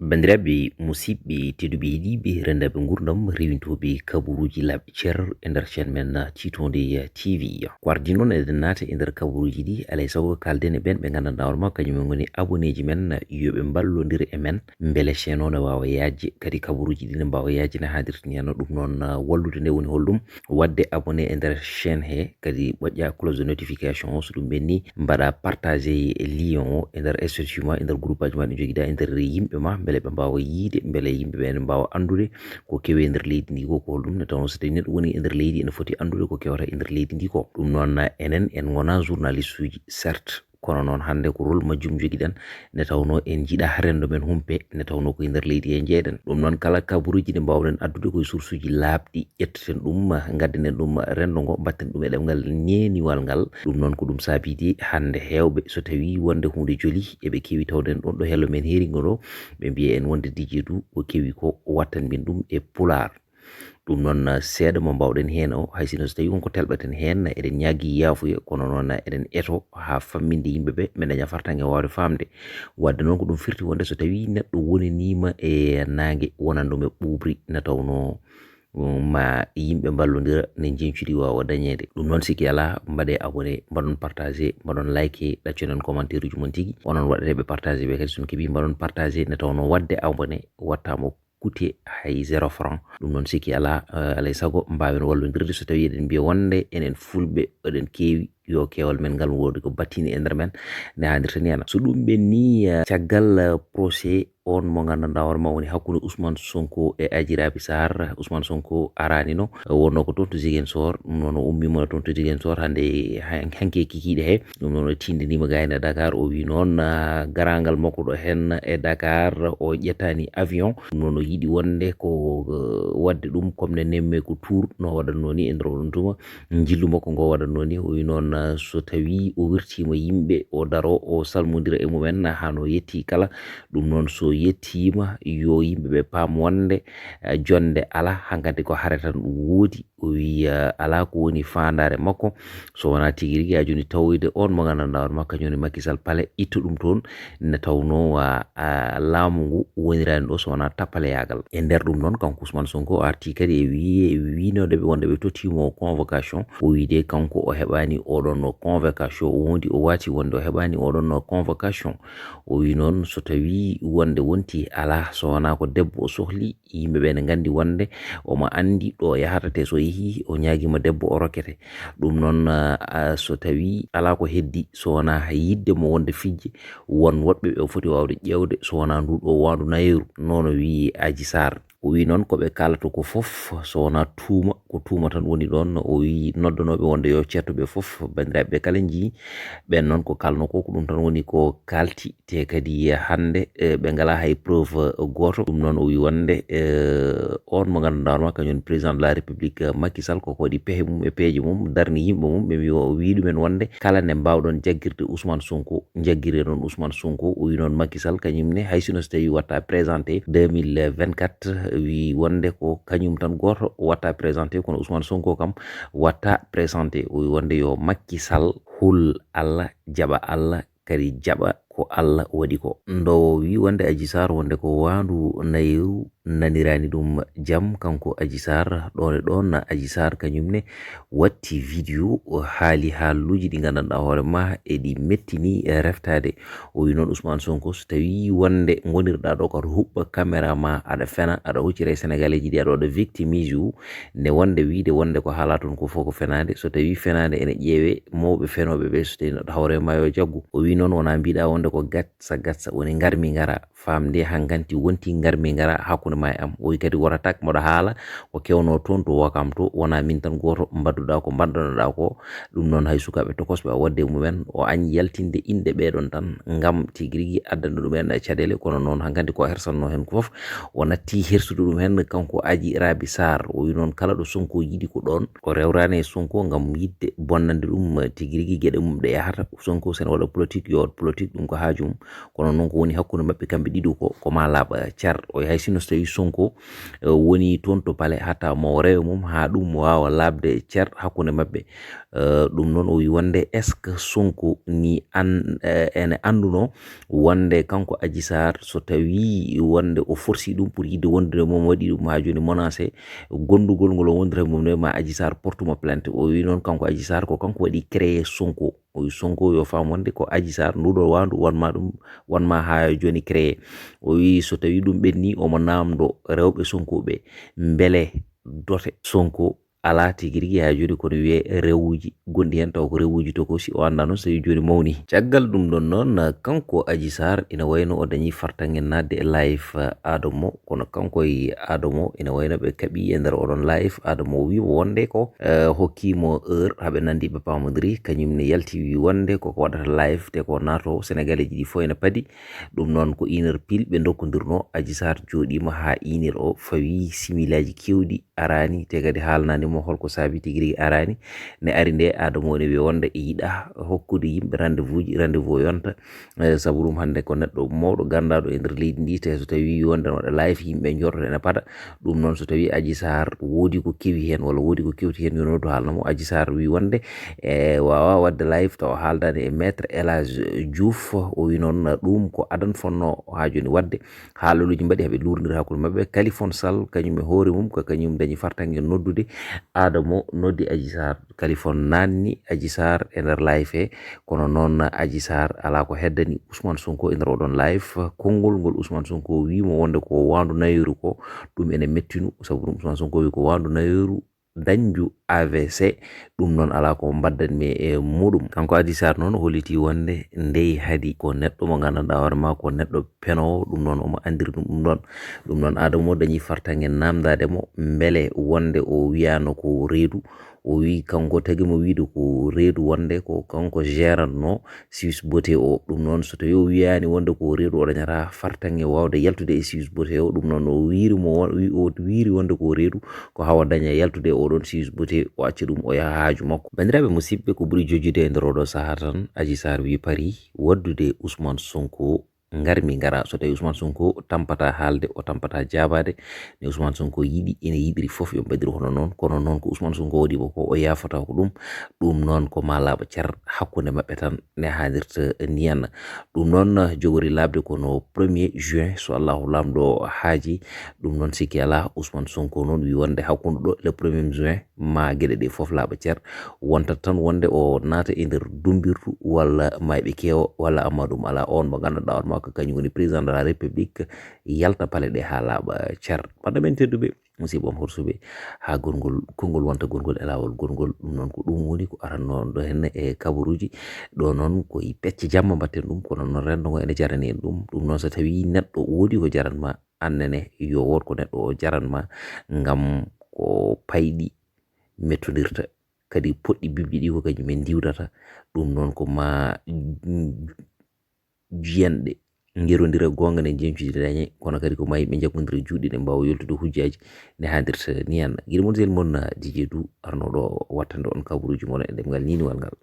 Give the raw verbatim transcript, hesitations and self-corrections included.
Banndiraaɓe musiɓɓe tedduɓe heɗiiɓe renndaaɓe nguurndam rewintooɓe kabaruuji laaɓɗi cer e nder chaîne men tiitonde T V. Ko ardii noon eɗen naata e nder kabaruuji ɗi, alaa e sago kaalden e ɓeen ɓe nganndanɗaa hoore maa kañum en ngoni aboneeji men, yo ɓe mballondir e men mbele chaîne o ne waawa yaajde, kadi kabaruuji ɗi ne mbaawa yaajde no haadirta ni. Ɗum noon, wallude nde woni holɗum? Waɗde abonné e nder chaîne he, kadi ɓoƴƴa cloche de notification o, so ɗum ɓenni mbaɗa partagé lien o e nder statut ma, e nder groupe aji ma ɗi njogiɗa, e nder yimɓe ma, mbele ɓe mbaawa yiide, mbele yimɓe ɓe ne mbaawa anndude ko kewi e nder leydi ndi ko, ko holɗum. Nde tawnoo so tawi neɗɗo woni e nder leydi, ene foti anndude ko kewata e nder leydi ndi ko. Ɗum noon, enen en ngona journaliste uji, certes, kono noon hannde ko rôle majjum njogiɗen, nde tawnoo en njiɗa renndo men humpe, nde tawnoo ko e nder leydi he njeeɗen. Ɗum noon, kala kabaruuji ɗi mbaawɗen addude ko e source uji laaɓɗi, ƴetteten ɗum, ngadden ɗum renndo ngo, mbatten ɗum e ɗemngal neeniwal ngal. Ɗum noon ko ɗum saabidi hannde heewɓe, so tawii wonde huunde joli, eɓe keewi tawde en ɗoon ɗo hello men heeringo ɗo, ɓe mbiya en wonde D J Dou ko kewi ko, wattan min ɗum e Pulaar. Ɗum noon, seeɗa mo mbaawɗen heen o, hay sinno so tawii won ko telɓaten heen, eɗen ñaagii yaafuya, kono noon eɗen eto haa famminde yimɓe ɓe, ɓe daña fartaŋŋe waawde faamde. Waɗde noon ko ɗum firti wonde so tawii neɗɗo wonaniima e naange, wonan ɗum e ɓuuɓri, na tawnoo, um, ma yimɓe mballondira, ne njeñcudi waawa dañeede. Ɗum noon sikki alaa, mbaɗee abonné, mbaɗon partagé, mbaɗon like, ɗaccoɗen commentaire uji mon tigi. Onon waɗateeɓe partagé ɓe kadi, so on keɓii mbaɗon partagé, nde tawnoo waɗde abonné wattaama coûté hay zéro franc. Ɗum noon sikki alaa, eh, alaa e sago mbaawen wallondirde so tawii eɗen mbiya wonde enen fulɓe eɗen keewi, yo keewal men ngal woodi ko battini e nder men, ne haadirta ni ana. So ɗum ɓenni, eh, caggal, eh, procès on mo nganndanɗaa hoore ma woni hakkunde Ousmane Sonko e Adji Raby Sarr. Ousmane Sonko araani no, eh, wonnoo ko toon to Ziguinchor, ɗum noon o ummiima toon to Ziguinchor hannde han-, hanki e kikiiɗe he. Ɗum noon o tindiniima gayna Dakar, o wii noon, ah, garaangal makko ɗo heen e Dakar, o ƴettaani avion. Ɗum noon o yiɗi wonde ko, eh, waɗde ɗum comme ne nemmeeku tour no waɗatnoo ni e nder oɗon tuma, njillu makko ngo waɗatnoo ni. O wii noon, ah, so tawii o wirtiima yimɓe, o daro, o salmondira e mumen, hano yetti kala. Ɗum noon so yettiima, yo yimɓe ɓe paam wonde, eh, jonnde alaa, hankadi ko hare tan ɗum woodi. O wii, eh, alaa ko woni faandaare makko, so wonaa tigi rigi haa jooni tawoyde on mo nganndanɗaa hoore maa kañum woni Macky Sall pale, itto ɗum toon, nde tawnoo, ah, ah, laamu ngu woniraani ɗo so wonaa tappaleyaagal. E nder ɗum noon, kanko Ousmane Sonko o artii kadi e wii-, e wiinooɓe ɓe wonde ɓe tottiimo convocation. O wii de kanko o heɓaani oɗon convocation, o wondi o waati wonde o heɓaani oɗon convocation. O wii noon so tawii wonde wonti alaa, so wonaa ko debbo o sohli, yimɓe ɓe ne nganndi wonde omo anndi ɗo yahata, te so yehii o ñaagiima debbo o rokkete. Ɗum noon, ah, ah, so tawii alaa ko heddi so wonaa yiɗde mo wonde fijje, won woɗɓe ɓe o foti waawde ƴeewde so wonaa ndu ɗo waandu nayeeru, noon o wii Adji Sarr. O wii noon ko ɓe kaalata ko fof so wonaa tuuma, ko tuuma tan woni ɗoon. O wii noddanooɓe wonde yo ceetto ɓe fof, banndiraaɓe ɓe kala njii, ɓeen noon ko kaalnoo ko, ko ɗum tan woni ko kaalti. Te kadi hannde, eh, ɓe ngalaa hay preuve, eh, gooto. Ɗum noon o wii wonde, eh, on mo nganndanɗaa hoore maa kañum woni président de la République, eh, Macky Sall, koko waɗi pehe mum e peeje mum, darni yimɓe mum, ɓe mbi-, o wii ɗumen wonde kala nde mbaawɗon jaggirde Ousmane Sonko, jaggiree noon Ousmane Sonko. O wii noon Macky Sall kañum ne hay sinno so tawii watta présenté deux mille vingt-quatre, wii wonde ko kañum tan gooto watta présenté, kono Ousmane Sonko kam watta présenté. O wii wonde yo Macky Sall hul Allah, jaɓa Allah, kadi jaɓa ko Allah waɗi ko. Ndowo wii wonde Adji Sarr wonde ko waandu nayeeru, naniraani ɗum jam kanko Adji Sarr. Ɗoon e ɗoon Adji Sarr kañum ne watti vidéo, o haali haaluuji ɗi nganndanɗaa hoore maa eɗi mettini reftaade. O wii noon Ousmane Sonko so tawii wonde ngonirɗaa ɗo ko aɗa huɓɓa caméra ma, aɗa fena, aɗa huccira e Sénégalais ji ɗi, aɗa waɗa victimise u, nde wonde wiide wonde ko haalaa toon ko fof ko fenaande. So tawii fenaande ene ƴeewee mawɓe fenooɓe ɓe, so tawii neɗɗo hawre ma yo jaggu. O wii noon wonaa mbiɗaa wonde ko gatsa gatsa woni ngarmi ngara, faamde hankanti wonti ngarmi ngara hakkunde ma e am. O wii kadi woto tak mboɗo haala ko kewnoo toon to Wakam to, wonaa min tan gooto mbaɗduɗaa ko mbaɗdanoɗaa ko. Ɗum noon hay sukaaɓe tokosɓe a waɗde e mumen, o añ yaltinde inɗe ɓeeɗon tan ngam tigi rigi addana ɗumen caɗeele, kono noon hankanti ko hersannoo heen ko fof o natti hersude ɗum heen kanko Adji Raby Sarr. O wii noon kala ɗo Sonko yiɗi ko ɗoon, o rewraani e Sonko ngam yiɗde bonnande ɗum tigi rigi geɗe mum ɗe yahata. Sonko so ene waɗa politique yo waɗ politique, ɗum ko haaju mum, kono noon ko woni hakkunde maɓɓe kamɓe ɗiɗo ko, ko maa laaɓa car. O yahay sinno so tawii Sonko woni toon to palais hatta mo rewe mum haa ɗum waawa laaɓde cer hakkunde maɓɓe. Ɗum noon o wi wonde est ce que Sonko ni an ene annduno wonde kanko Adji Sarr so tawi wonde o forsi ɗum pour yidde wondude mum waɗi ɗum haa jooni menacé gondugol ngol o wondira mum nde ma Adji Sarr portuma plainte. O wi noon kanko Adji Sarr ko kanko waɗi créé Sonko. O wi Sonko yo faam wonde ko Adji Sarr nduɗo waandu wonma ɗum wonma haa jooni créé. O wi so tawi ɗum ɓenni omo namdo rewɓe Sonko ɓe mbele dote Sonko ala tigi rigi haa jooni kono wiye rewuji gonɗi heen taw ko rewuji to ko si o annda noon so tawi jooni mawni. Caggal ɗum ɗon noon kanko Adji Sarr ina wayno o dañi fartange naatde e live Adamo kono kanko e Adamo ina wayno ɓe kaɓi e nder oɗon live Adamo o wiima wonde ko hokkimo heure haɓe nandi ɓe pamodiri kañum ne yalti wi wonde koko waɗata live te ko nato sénégalais ji ɗi fof ene paadi. Ɗum noon ko une heure pile ɓe dokkodirno Adji Sarr jooɗima haa inir o fawi similaji kewɗi arani te kadi haalnanimo holko saabi tigi rigi arani. Ne ari nde Adamo ne wiya wonde e yiɗa hokkude yimɓe rendez-vous ji rendez-vous o yonta. Sabu ɗum hannde ko neɗɗo mawɗo ganndaɗo e nder leydi ndi te so tawi wonde ne waɗa live yimɓe jorto ene paada. Ɗum noon so tawi Adji Sarr woodi ko kewi heen walla woodi ko kewti heen yo noddu haalnamo. Adji Sarr wi wonde e wawa wadde live taw haaldani e maître Elage Diouf o wi noon ɗum ko adan fonno haa jooni wadde. Haaloluji mbaɗi haɓe lurndir hakkunde maɓɓe kalifon sall kañum e hoore mum ko kañum dañi fartange noddude. Adamo noddi Adji Sarr kalifon nanni Adji Sarr e nder live he kono noon Adji Sarr ala ko heddani Ousmane Sonko e nder oɗon live konngol ngol Ousmane Sonko wimo wonde ko wandu nayeru ko ɗum ene mettinu sabu ɗum Ousmane Sonko wi ko wandu nayeru dañju A V C. Ɗum noon alaa ko mbaddanmi e muɗum. Kanko Adji Sarr noon holliti wonde ndey hadi ko neɗɗo mo nganndanɗaa hoore maa ko neɗɗo penowo, ɗum noon omo anndiri ɗum ɗum ɗoon. Ɗum noon Adamo dañi fartaŋŋe naamndaade mo mbele wonde o wiyaano ko reedu. O wii kanko tagi mo wiide ko reedu wonde ko kanko gérant no Swiss Beauté o. Ɗum noon so tawi o wiyaani wonde ko reedu o dañata fartaŋŋe waawde yaltude e Swiss Beauté o. Ɗum noon o wiiri mo o wiiri wonde ko reedu ko hawa daña yaltude e oɗon Swiss Beauté o acca ɗum o yaha haaju makko. Banndiraaɓe musidɓe ko ɓuri jojjude e nder oɗo sahaa tan Adji Sarr wii pari waddude Ousmane Sonko ngarmi ngara so tawi Ousmane Sonko tampata haalde o tampata jaabaade ne Ousmane Sonko yiɗi ene yiɗiri fof yo mbaɗir hono noon kono noon ko Ousmane Sonko waɗi mo ko o yaafata ko ɗum. Ɗum noon ko ma laaɓa cer hakkunde maɓɓe tan ne haalirta niyan. Ɗum noon jogori laaɓde kono premier juin so Allahu laamɗo haaji. Ɗum noon sikki alaa Ousmane Sonko noon wi wonde hakkunde ɗo le premier juin ma geɗe ɗe fof laaɓa cer. Wonta tan wonde o naata e nder dumbirtu walla mayɓe keewa walla amma ɗum alaa on mo nganndanɗaa on ma ko kañum woni président de la république yalta pale ɗe haa laaɓa cer. Banda men tedduɓe musiɓɓam horsuɓe haa gongol konngol wonta gongol e laawol gongol. Ɗum noon ko ɗum woni ko aranno ɗo henne e kabaruuji. Ɗo noon ko e pecce jamma mbatten ɗum kono noon renndo ngo ene jarani en ɗum. Ɗum noon so tawi neɗɗo woodi ko jaran ma annene yo wood ko neɗɗo o jaran ma ngam ko payɗi mettodirta kadi poɗɗi bibɗi ɗi ko kañum en ndiwdata. Ɗum noon ko ma jiyanɗe ngerondira goonga ne jeñcude dañe kono kadi ko ma yimɓe njakkondira juuɗe ɗe mbaawa yoltude hujjaaji ne haadirta niyan. Giɗo mon sel mon Didier Dou arnoɗo wattande on kabaruuji mon e ɗemngal niniwal ngal.